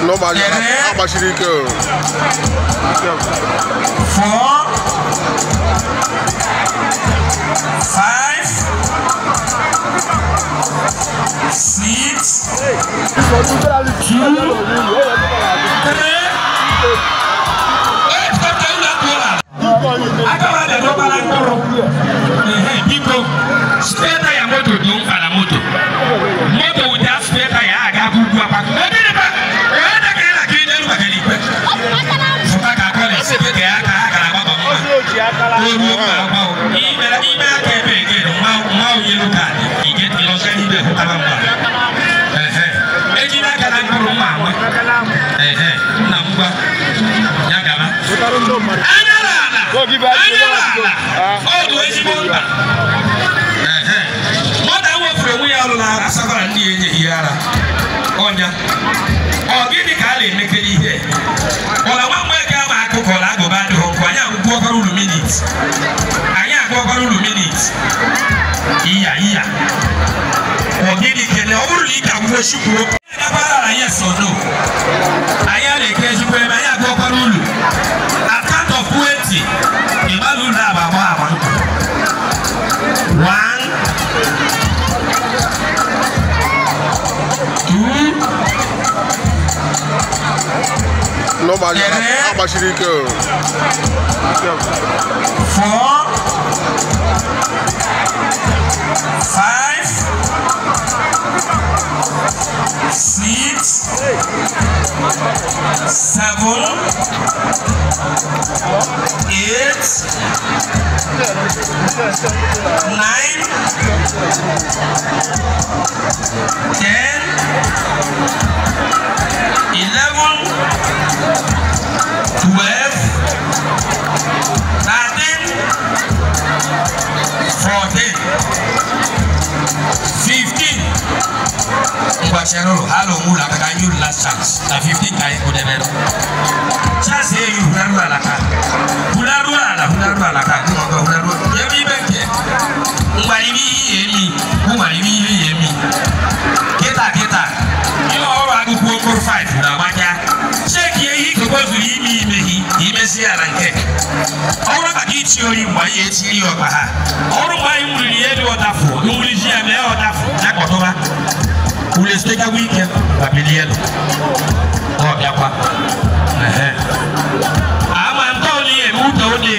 N'ụmụazị agbachiri ike o. 4, 5, 6, 2, 3. Biko, spare tire moto dị mkpa na moto. Moto without spare tire aga ugwu akpa. Ime aka ebe egere mmanwụ yelu kaadị ịlọsịa n'ibe hụtara mma. Ejila aka na mkpụrụ mma ama. Nna m gwa ya gaba. Anya n'ala! Anya n'ala! Ọ dị ezigbo mkpa. Nwata wefuru onwe ya ọlụla asatara ndị enyeghị ya ara. Ọnya. Ọ gịnị ka a na-emekere ihe? Ọla nwa mgbe ga ama akụkọ na agụba adịghị nkụ. Anyị agwụkwọkwara uru minit. Anyị agwụkwọkwara uru minit. Iya iya. Ọ gịnị kene ọ bụrụ na ị ga-agwụkwọ chukwuo. Agakwara ala yes or no. Anyị a na-eke ezigbo ebe anyị agwụkwọkwara uru. At count of 20, ịgbalụ uru agba agba agba. 1, 2, N'ụmụazị agbachiri ike o. 4, 5, 6, 7, 8, 9, 10, 11, 12, 13, 14, 15. Ngwa chere ụlọ, ha na onwe ụlọ aka ka anyị uru last chance. Na 15 ka anyị kwụdebere. Chance eyi hụlarụ ala ka. Hụlarụ ala, hụlarụ ala ka. Ngwa hụlarụ. Ebe ibe nke. Ngwa iri ihe emi. Ngwa iri ihe emi. Kịta kịta. Ihe ọrụ agụkwuo mkpụrụ 5 na-agbacha. Cheki ihe ikuku zuru ime imeghi imesi ala nke. Ọ bụrụ maka ichi ori mgbe anyị etiri ya ọkpa ha. Ọrụ mgbe anyị nwuriri elu ọdafụ, nwuri ji ya mee ọdafụ, ya kọtụba. Ule sitekagwa ike ma bilie elu. Ọ bịakwa. Ama nke ọlụ ihe eme ute ụdị.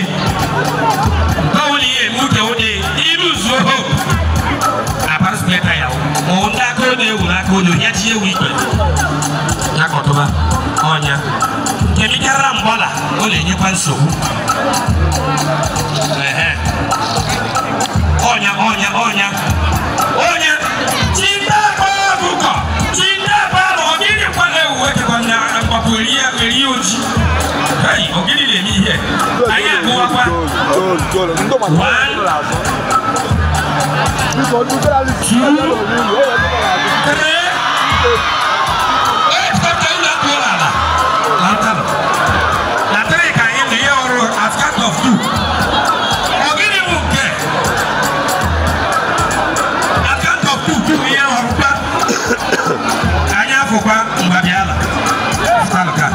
Nke ọlụ ihe eme ute ụdị. Iru zuo hope. Abara speta ya. Ma ndị aka ụdị ewu n'aka ụdị, ya ji ewu ikpe. Ya kọtụba. Ọnya. Kemikara mgbala, ọ na-enyekwa nsogbu. Ọnya, ọnya, ọnya. Ọnya. Chindakwa akụkọ. Chindakwa ala, ọ gịnị kwa na-ewu ekekwa na mgbapụ eri oji. Hei, ọ gịnị na-eme ihe? Anyị agụwakwa. 1, 2, 3. Na 3 ka anyị na ihe ọrụ at count of 2. Ọ gịnị bụ nke? At count of 2, ihe ọrụ kwa. Anyị afụkwa mgbe bịala. Talụka.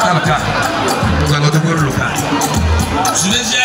Talụka. Ngwa nọdụkwuru lụka. Zulezie